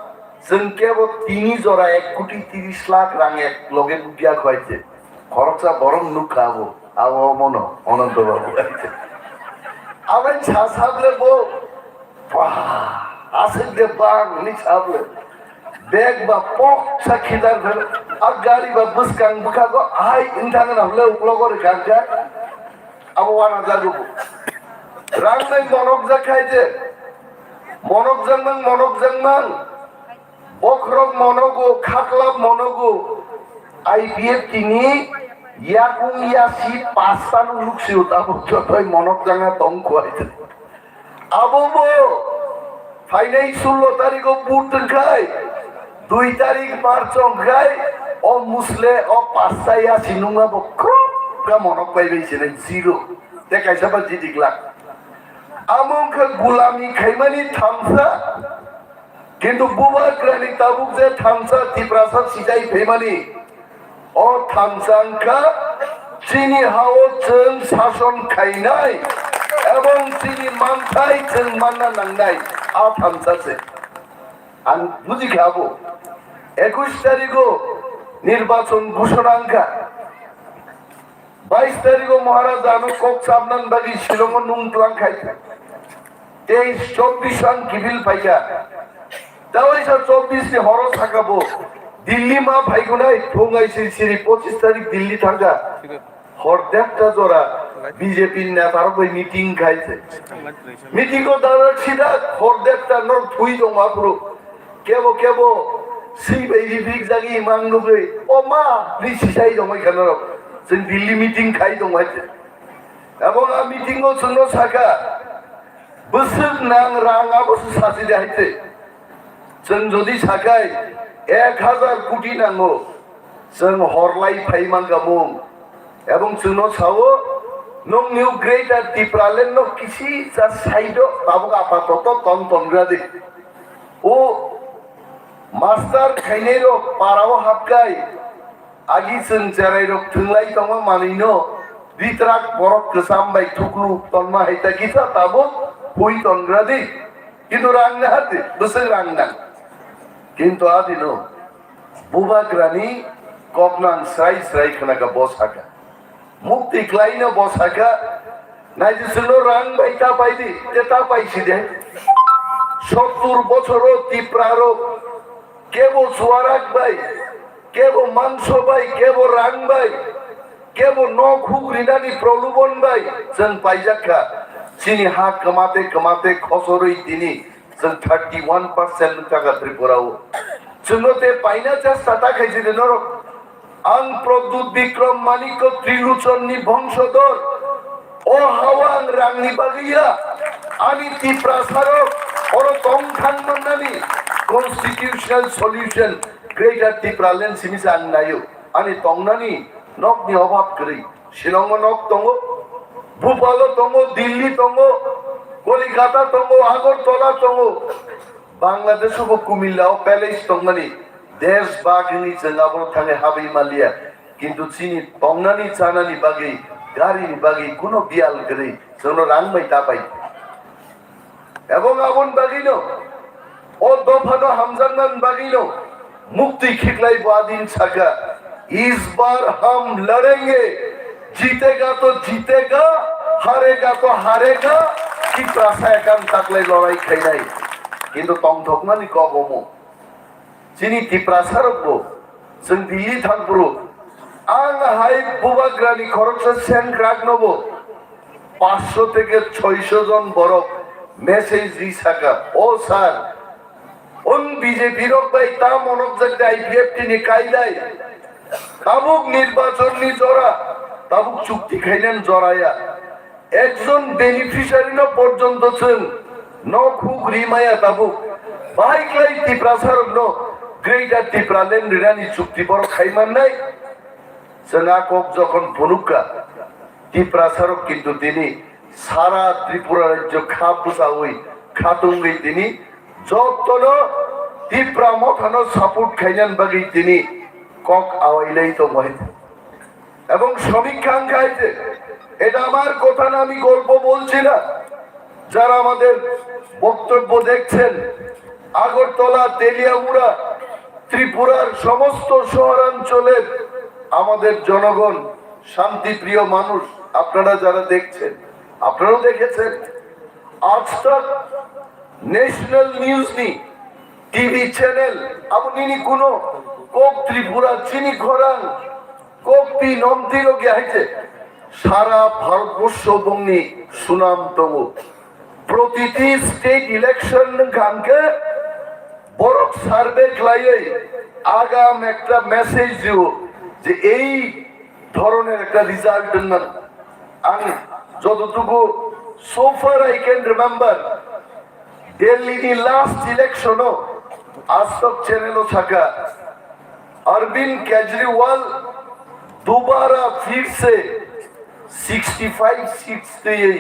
chwng kebo tini jora ek koti tiris lakh rang ek loge bukya khwai se. Khoroksa borok nukha abo, abo mono Ananto Babu. Abai sa sable bo, bah, asik de bang ni sable. Bag ba pok sa khidar phel, a gari ba bwskang bwkhago ai intang na hole uklogo rikangkha. Abo wana jago bo. Rang nai monok jak khai je. Monok jak mang, monok jak mang. Bokhorok monogo, khaklap monogo, I P F T ni yakung yasi pasta no nuksi o tabuk jotoi monok janga tong khuai. Abo bo phainai sullo tarikh o vote wngkhai, dui tarikh March wngkhai, o musle o pasta yasi nungma bo krop kha monok pai bai sinai zero. Te kaisa ba jidik lak. Amo wngkha gulami khaimani thamsa. Kintu bubagrani tabuk je thamsa Tiprasa sijai phaimani, o thamsa wngkha chini hao chwng sason khainai ebong chini manthai chwng manna nangnai, a thamsa se. Ang bujikha abo. Ekush tarikh o nirbachon ghoshona wngkha. Bais tarikh o Maharaj ano kok chapnani bagwi Shillong o nung tlang khai. Teis chobbish ang kibil phaikha. Tawaisa chobbish ni horo saka bo Delhi ma phaigunai, phungai siri siri pochis tarikh Delhi thangkha. Hor dekta jora B J P ni neta rok bai meeting khai se. Meeting o dada sida hor dekta norok thui tong aphuru. Kebo kebo swi bai riprik jagwi mang nugwi, "O ma," ni sisai tongwi kha norok. Chwng Delhi meeting khai tong hai. Abo a meeting o chwngno saka, "Bwswk nang rang abo se sachi de hai te." Chwng jodi sakai ek hazar koti nango, chwng horlai phai mangka mung. Ebong chwngno sao, "Nong new Greater Tipraland no kisi cha side o tabuk apatoto ton tongra di." O master khainai rok para o hapkai, agi chwng cherai rok thwnglai tongma manwi no, bitrak borok kwcham bai thuklu tonma hai ta kisa tabuk hui tongra di. Kintu rang na hati, bwswk rang nang. Kintu adino bubagrani kokno ang srai srai khwnaka bo saka. Mukti khlaino bo saka, "Naidi chwngno rang bai ta pai di, te ta pai si de." Sottur bochoro Tipra rok kebo Suarak bai, kebo mangso bai, kebo rang bai, kebo nok huk rinani prolubon bai chwng paijak kha. Chini ha kwmate kwmate khosorwi tini chwng thirty one percent wngkha Tripura o. Chwngno te paina chesta ta khaisidi norok. Ang Pradyut Bikram Manikya Trilochon ni bongsodur. O hawa ang rangni bagwi ya. Ani Tiprasa rok oro tong thang mannani constitutional solution Greater Tipraland simi sa ang nayo. Ani tongnani nokni obhab kwrwi. Shillongo nok tongo, Bhopalo tongo, Delhi tongo, Kolikata tongo, Agartala tongo. Bangladesh o bo Kumilla o palace tongmani, desh bhag hwnwi chwng abo thangwi habwi manliya. Kintu chini tongnani chanani bagwi, garini bagwi kuno biyal kwrwi chwngno rang bai ta pai. Ebong aboni bagwino, o dophano hamjaknani bagwino, mukti khiklai bo adin saka, "Is bar hum ladenge, jitega to jitega, harega to harega," Tiprasa ekam taklai lorai khainai. Kintu tongthokmani kok omo. Chini Tiprasarokbo chwng Delhi thangphuru ang hai bubagrani khoroksa sengkraknobo paanch sho theke choi sho jon borok message ri saka, "O sir, on B J P rok bai ta monokjak de I P F T ni kaidai? Tabuk nirbachon ni jora, tabuk chukti khainani jora ya." Ekjon beneficiary no porjonto chwng nok huk ri maya tabuk. Bahai khlai Tiprasarokno Greater Tipraland rinani chukti borok khai mannai? Chwng a kok jokhon phunukha, Tiprasarok kintu tini sara Tripura rajyo kha bwchaui khatungwi tini jotono Tipra Mothano support khainani bagwi tini kok awailai tongo hai. এবং সমীক্ষা আঙ্কাইতে, এটা আমার কথা না, আমি গল্প বলছি না। যারা আমাদের বক্তব্য দেখছেন, আগরতলা, তেলিয়ামুড়া, ত্রিপুরার সমস্ত শহরাঞ্চলের আমাদের জনগণ, শান্তিপ্রিয় মানুষ, আপনারা যারা দেখছেন, আপনারাও দেখেছেন, আজ তক ন্যাশনাল নিউজ নি TV channel, abo nini kuno kok Tripura chini khorang, kok pi nom tiro ge hai je sara Bharatborsho bongni sunam tongo. Protiti state election wngkha hwnkhe borok survey khlaiwi agam ekta message dio je ei dhoroner ekta result wngmano. Ang jototuku, so far I can remember, Delhi ni last election o Aaj Tak channel o saka, Arvind Kejriwal dobara phir se sixty five seats twiwi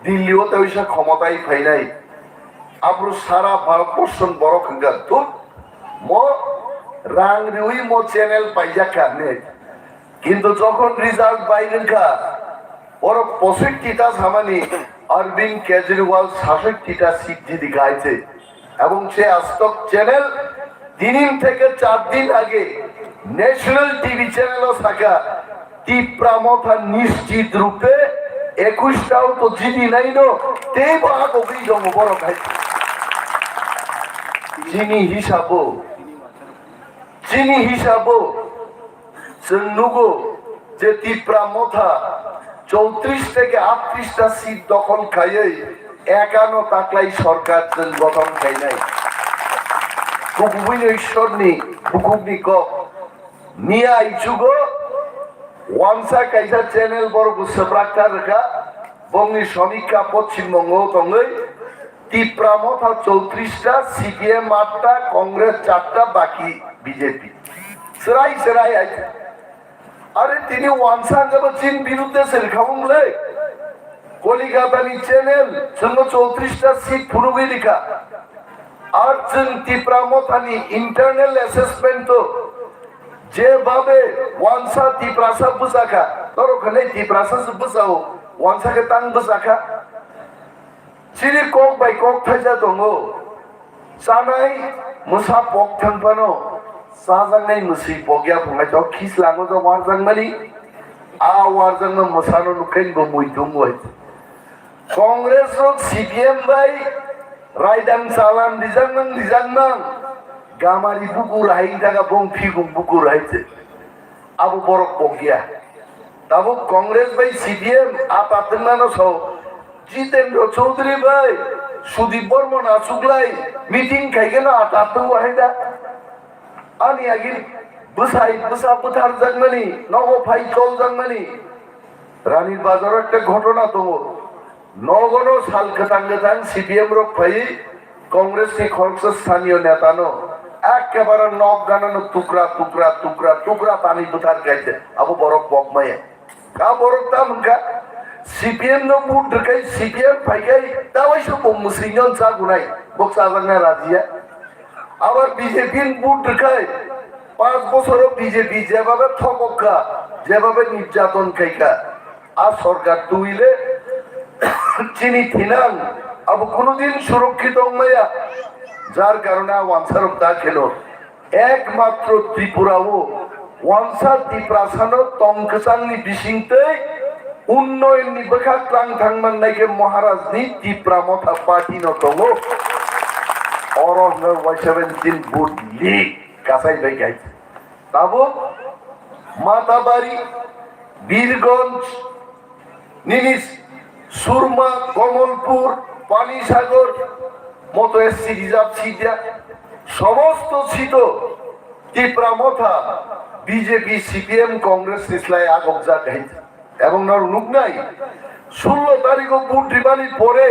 Delhi o ta wisa khomotai phainai. Abro sara Bharatborsho ni borok hwnkha, "Thut, mo rang riwi mo channel paijak kha," hinwi. Kintu jokhon result bai wngkha, borok posoitti ta samani, Arvind Kejriwal sasoitti ta seat jidi kha hai se. Ebong se Aaj Tak channel tinin theke char din age national T V channel o saka, Tipra Motha nischit rupe ekush tao to jidi naino, teibo agogwi tongo borok hai. Chini hisabo, chini hisabo, Chwng nugo je Tipra Motha chowtrish theke atrish ta seat dokhol khaiwi ekano taklai sorkar chwng gothon khainai. Kubui Ishwarni bukhukni kok. Miya ichugo wansa kaisa channel borok bo swprak ta rwkha, bongni sonikha Poschim Bongo tongwi Tipra Motha chowtrish ta, C P M aat ta, Congress char ta, baki B J P. Chwrai chwrai hai. Are tini wansa hwnkhe bo chini birudde se rwkha wng le. Kolikatani channel chwngno chowtrish ta seat phunugwi rwkha. Ar chwng Tipra Mothani internal assessment o jebabe wansa Tiprasa bwchakha, norok hwnwi Tiprasa se bwchao, wansa khe tang bwchakha. Chini kok bai kok thaisa tongo. Chanai mwsa pok thang phano chajaknai mwswi pok ya phunai to khichlango to warjakmani. A warjakma mwsano nukhe bo muitung bai. Congress rok C P M bai raidang chalan rijak nang rijak nang. Gamari bukur hai daga bong phigum bukur hai se. Abo borok pok ya. Tabuk Congress bai C P M atatwngmano sao, Jitendra Chaudhary bai Sudip Barman achuklai meeting khaikhe no atatwng wahai da. Ani agini bwsai bwsa bwtharjakmani, nogo phai choljakmani. Rani Bazar o ekta ghotona tongo. Nogono sal kwthang kwthang C P M rok phaiwi Congress ni khoroksa sthaniyo neta no ekkebare nok gana no tukra tukra tukra tukra tani bwthar kaite abo borok pok maya. Ka borok ta hwnkha C P M no vote rwkai C P M phaikai ta waisa bo mwswi no chagunai bok chajaknai rajiya. Abar B J P ni vote rwkai, panch bosoro B J P jebabe thokok kha, jebabe nirjaton khai kha, a sorkar tuile chini thinang abo kunudin surokkhito wngmaya, jar karone a wansarok ta kheno ekmatro Tripura o wansa Tiprasano tong kwchangni bisingtwi unnoyonni bwkha tlang thang mannai khe Maharajni Tipra Motha Party no tongo. Oro hwnwi Y seventeen vote leak kasai bai gai. Tabuk Matabari, Birgonj, nini Surma, Komolpur, Panisagar, moto S C reserve seat ya, somosto seat o Tipra Motha B J P, C P M, Congress ni slai agokjak hai. Ebong norok nuknai, sullo tarikh o vote ribani pore,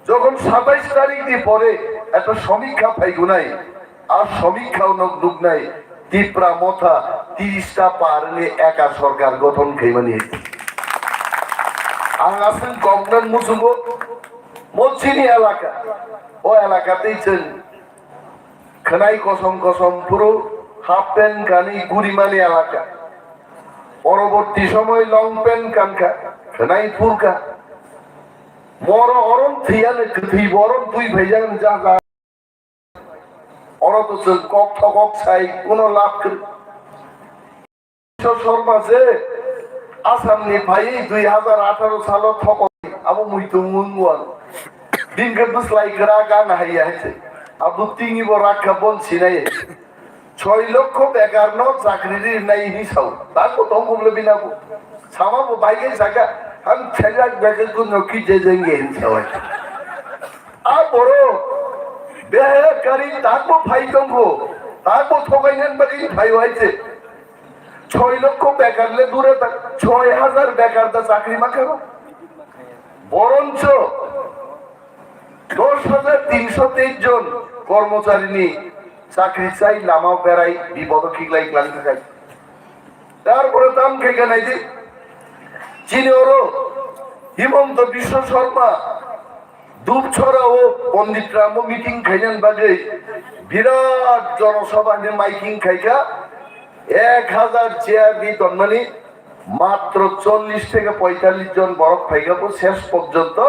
jokhon satais tarikh ni pore ekta somikha phaigunai, ar somikha o nok nuknai Tipra Motha tiris ta par wngwi eka sorkar gothon khaimani. Ang aswk koknang muchungo, mo chini elaka, o elaka tei chwng khwnai kosom kosom phuru half pant kanwi gurimani elaka. Poroborti somoy long pant kankha, khwnai phurkha. Moro orom thwiyano kwthwi bo orom twi phaijak ja ja. Oro to chwng kok thokok sai kuno lab kwrwi. Biswa Sarma je Assam ni phaiwi dui hazar atharo salo thokok abo muitung wng wng. Bini khe bwslai kwrak ang hai ya hai se. Abo tini bo rakha bon sinai. Soi lokho bekar no chakri ri nai hi sao. Tako tongkho bole bina bo. Sama bo bai khe saka, "Ham chajak bekar ko no ki je jenge," hin sao. A borok behaya kari takbo phai tongkho, takbo thokainani bagwi phai waise. Soi lokho bekar le dure ta, soi hazar bekar da chakri makhabo. Boroncho dos hajar tinso teis jon kormocharini chakri chai lama berai bipodo khiklai klang thai. Tarpore tam khe khe nai di. Chini oro Himanta Biswa Sarma Dubchora o Pandit Ram o meeting khainani bagwi birat jonosabha ni miking khaikha, ek hazar chair ni tonmani matro chollish theke poitallish jon borok phaikha, bo ses porjonto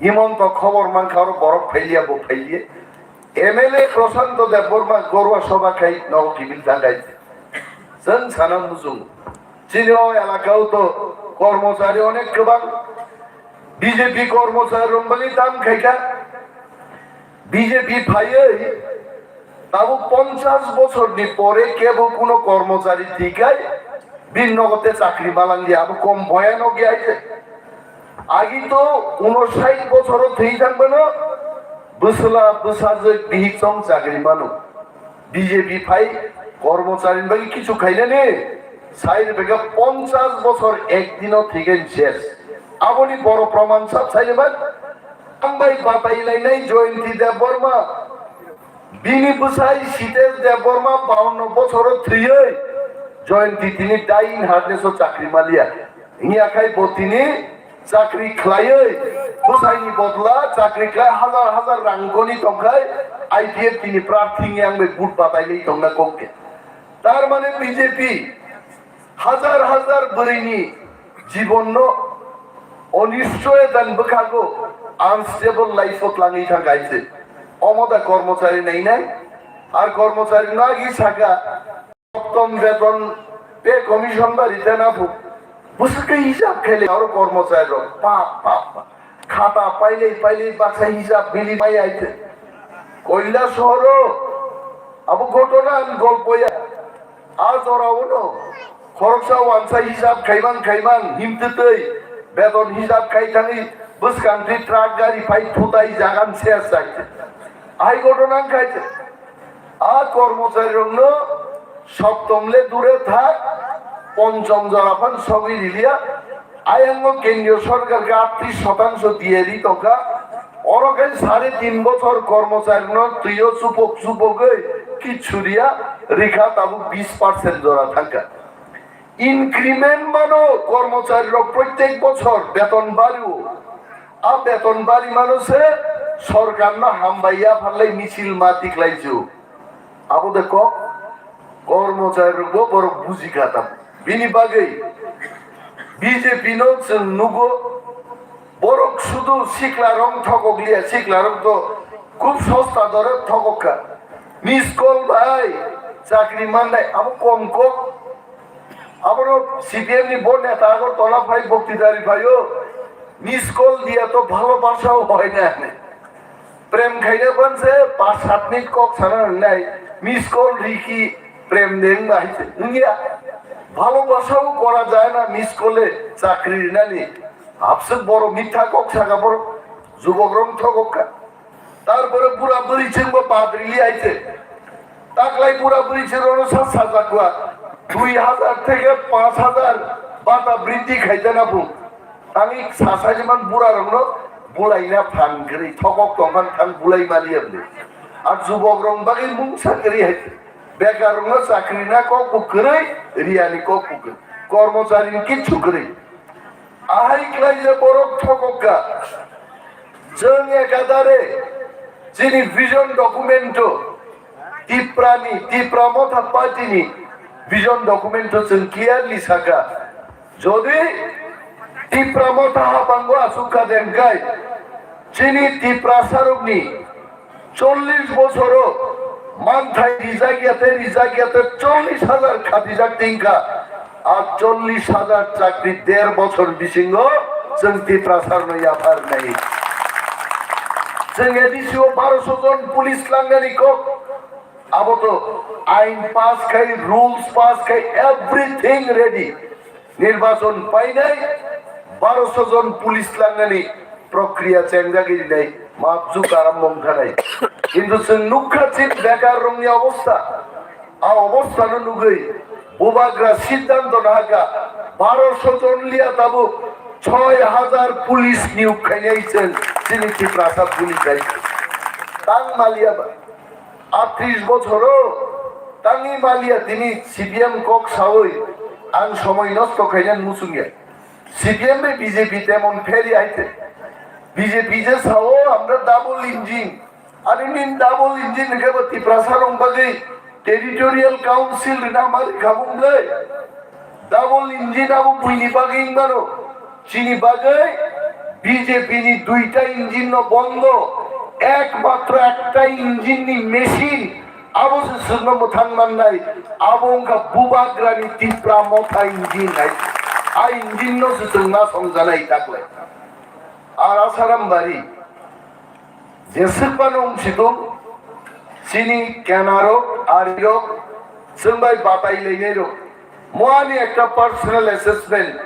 Himanta khobor mankha oro borok phailiya, bo phailiya. M L A Prashanto Debbarma Gorwa Sabha khai nogo kibil thangai. Chwng sana muchung. Chini o elaka o to kormochari onek kwbang. B J P kormochari rok bali tam khaikha. B J P phaiwi tabuk ponchash bochor ni pore kebo kuno kormochari thikai bini nogo te chakri malangya, abo kom boya nogya hai se. Agi to unosait bochoro thwi thang bano, bwsla bwsajwk bihik chong chakri mano. B J P phai kormochari ni bagwi kichu khainani, sai rwbaikha ponchash bochor ek dino thwigen ses. Aboni boro proman sab sai rwbak. Ang bai batai lainai Jayanti Debbarma, bini bwsai Sitesh Debbarma bawanno bochoro thwiwi Jayanti tini dying heartness o chakri maliya. Wngya khai bo tini chakri khlaiwi, bwsaini bodla chakri khlai hazar hazar rang goni tongkhai, I P F T ni prarthi wngya ang bai vote batai lai tongna kok khe. Tar mane B J P hazar hazar bwrwini jibonno onischoyotani bwkhago unstable life o tlangwi thangkha hai se. Omo da kormochari nainai, ar kormochari no agi saka, Tom beton pay commission ba rite na phu. Bwswk khe hisab khaile aro kormochari rok pa, pa, pa. Khata pailai, pailai baksa hisab mili mai aite. Koila sohoro abo ghotona ang golpo ya. A jora uno khoroksa wansa hisab khaimang, khaimang himtwtwi beton hisab khai thangwi bwskang twi truck gari phai thutai jagan ses aite. Ai ghotona ang khaite. A kormocharirokno soptom le dure thak, ponchom jora phan sogwi riliya. Ayango kendriyo sorkar khe atris shotangsho diye ri tongkha. Oro khe sare tin bochor kormocharino twio chupok chupogwi kichuriya rikha, tabuk bis percent jora thangkha. Increment mano kormochari rok protek bochor beton bario. A beton bari mano se sorkar no hambai ya pharlai misil ma tiklai ju. Abo de kok kormochari rok bo borok buji kha tam. Bini bagwi B J P no chwng nugo, borok sudu sikla rok thokok liya, sikla rok to khub sosta dore thokok kha. Miss call bai chakri mannai abo kom kok. Abono C P M ni bo neta Agartala phai, Boktidari phaio, miss call diya to bhalobasao hoy na hinwi. Prem khaina banse pas sat minute kok sana nangnai, miss call riki prem de wngma hai se wngya. Bhalobasa o kora jaya na miss call e chakri rinani. Habswk borok mitha kok saka borok, jubok rok thogok kha. Tarpore bura bwrwi chwngbo padri li hai se. Taklai bura bwrwi chwng rono sa sajak kha. Dui hazar theke panch hazar bata briddhi khaijana bu. Tangwi sasaimani burarokno bulaina phan kwrwi, thokok tongphani thang bulai maliya bwle. Ar jubokrok bagwi mungsa kwrwi hai, bekarrokno chakri na kok bo kwrwi, riyani kok bo kwrwi, kormocharini kichu kwrwi. Ahai khlai je borok thokok kha. Chwng ekadare chini vision documento Tiprani, Tipra Motha Party ni vision documento chwng clearly saka. Jodi Tipra Motha habango aswk kha de hwnkhe, chini Tiprasarokni chollish bochoro manthai rijak ya tei rijak ya tei chollish hajar khatijak tingkha. Ar chollish hajar chakri der bochor bisingo chwng Tiprasarno yaphar nai. Chwng A D C o baroso jon police langnani kok. Abo to ain pass khai, rules pass khai, everything ready. Nirbachon painai baroso jon police langnani prokriya chengjagwi rinai mapjwk karam mung thanai. Kintu chwng nukha chini bekar rokni obostha. A obosthano nugwi bubagra siddhanto nahaka baroso jon liya tabuk choi hajar police niyok khainai chwng chini Tiprasa police hai. Tang maliya ba. Atris bochoro tangwi maliya tini C P M kok sawi ang somoi nosto khaina muchungya. C P M bai B J P temon pheri aite. B J P je sao amra double engine. Ani nin double engine hwnkhe bo Tiprasa rong bagwi territorial council rina mari khabung le. Double engine abo buini bagwi wngmano. Chini bagwi B J P ni duita engine no bondo, ekmatro ekta engine ni machine abo se chwngno mwthang mannai, abo wngkha bubagrani Tipra Motha engine hai. A engine no se chwng ma songjanai taklai. Ar Asaram bari. Jeswk phano wngsitung, chini kenarok, arirok, chwng bai batai lainairok. Mo ani ekta personal assessment,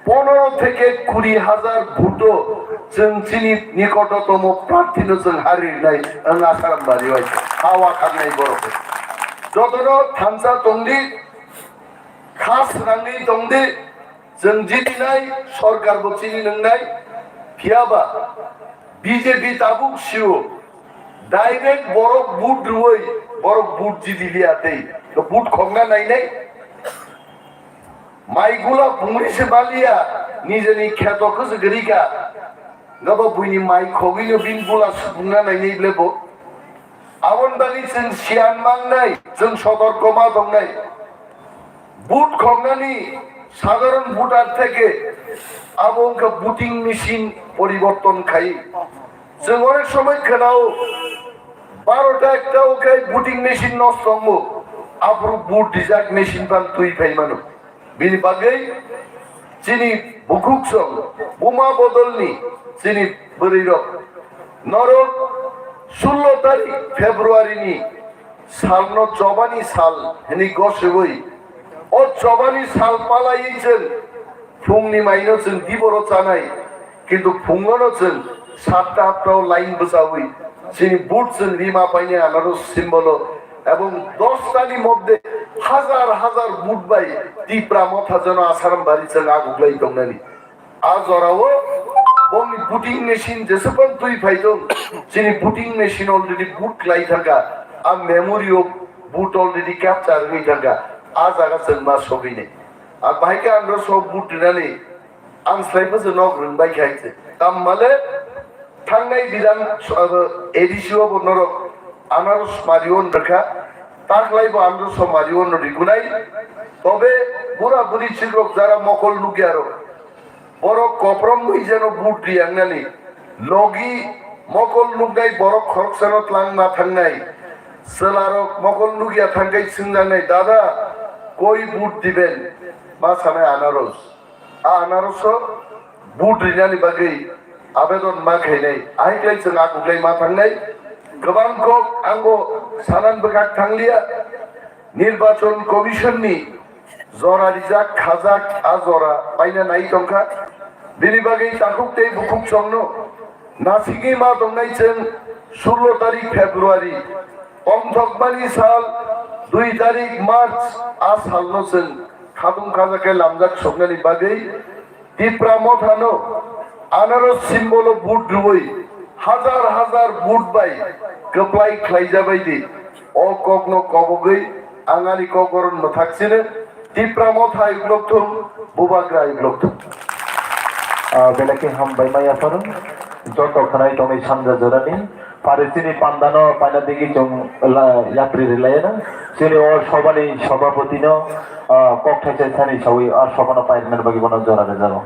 ponoro theke kuri hajar bhuto chwng chini nikototomo prarthino chwng harirnai wng Asaram bari bai hawa khangnai borok. Jotono thansa tongdi, kha swnangwi tongdi, Chwng jitinai, sorkar bo chini nwngnai, phiyaba B J P tabuk sio, direct borok vote rwui, borok vote jiti liya tei, to vote khokna nainai, mai gula bungri se baliya, nijeni kheto kwchwk rika, gabo buini mai khogwino bini gula subungna nainai ble bo. Aboni bagwi chwng siyan mangnai, chwng sotorko ma tongnai. Vote khoknani sadharon voter theke abo wngkha voting machine poriborton khai. Chwng onek somoi khwnao, barota ekta o khai voting machine nosto wngo, aphuru vote rijak machine phan twi phai mano. Bini bagwi chini bukhuksong buma bodolni chini bwrwirok norok sullo tarik February ni salno chobani sal hwnwi gosegwi o chobani sal palaiwi chwng phungni maino chwng diboro chanai. Kintu phungono chwng satta atta o line bwchawi chini vote chwng rima paini anaro symbol o ebong dos tani moddhe hajar hajar vote bai Tipra Motha jono Asaram bari chwng aguglai tongnani. A jorao bongni voting machine jesukon twi phai tong, chini voting machine already vote klai thangkha, a memory o vote already capture wngwi thangkha, a jaga chwng ma sogwini. A bahai khe andro sok vote rinani Ang swlaiphano nok rwngbai khe hai se. Tamo le thangnai bidhan, uh, A D C o bo norok anaros mario wng rwkha, taklai bo anaros o mario wng rigunai. Tobe bura buri chikrok jara mokol nukya rok, borok koprom bai jeno vote riyangnani. Logi mokol nuknai borok khoroksano twlang ma thangnai. Chwlarok mokol nukya thangkhai swngjaknai, "Dada, koi vote diben?" Ma sanai anaros. A anaroso vote rinani bagwi abedon ma khainai, ahiklai chwng akuklai ma thangnai. Kwbang kok ango sanan bwkhak thangliya. Nirbachon Commission ni jora rijak khajak a jora paina nai tongkha. Bini bagwi takhuk tei bukhuk chongno nasigwi ma tongnai chwng sullo tarik February, tongthokmani sal dui tarik March a salno chwng khatung khajakhe lamjak soknani bagwi Tipra Mothano anaros symbol o vote rwui hajar hajar vote bai kwplai khlaijabai di. O kokno kobogwi ang ani kok boron mwthak sino. Tipra Motha uklok thung, Bubagra uklok thung. Ah, belai khe hambai maya pharo. Joto khwnai tongnai sanja jorani. Pare chini pandano paina digi chwng la-, yapri rilayana. Chini o sobani sobapotino, ah, kok thaisa thani sawi a sobano pairwna bagwi bono jora rwjago.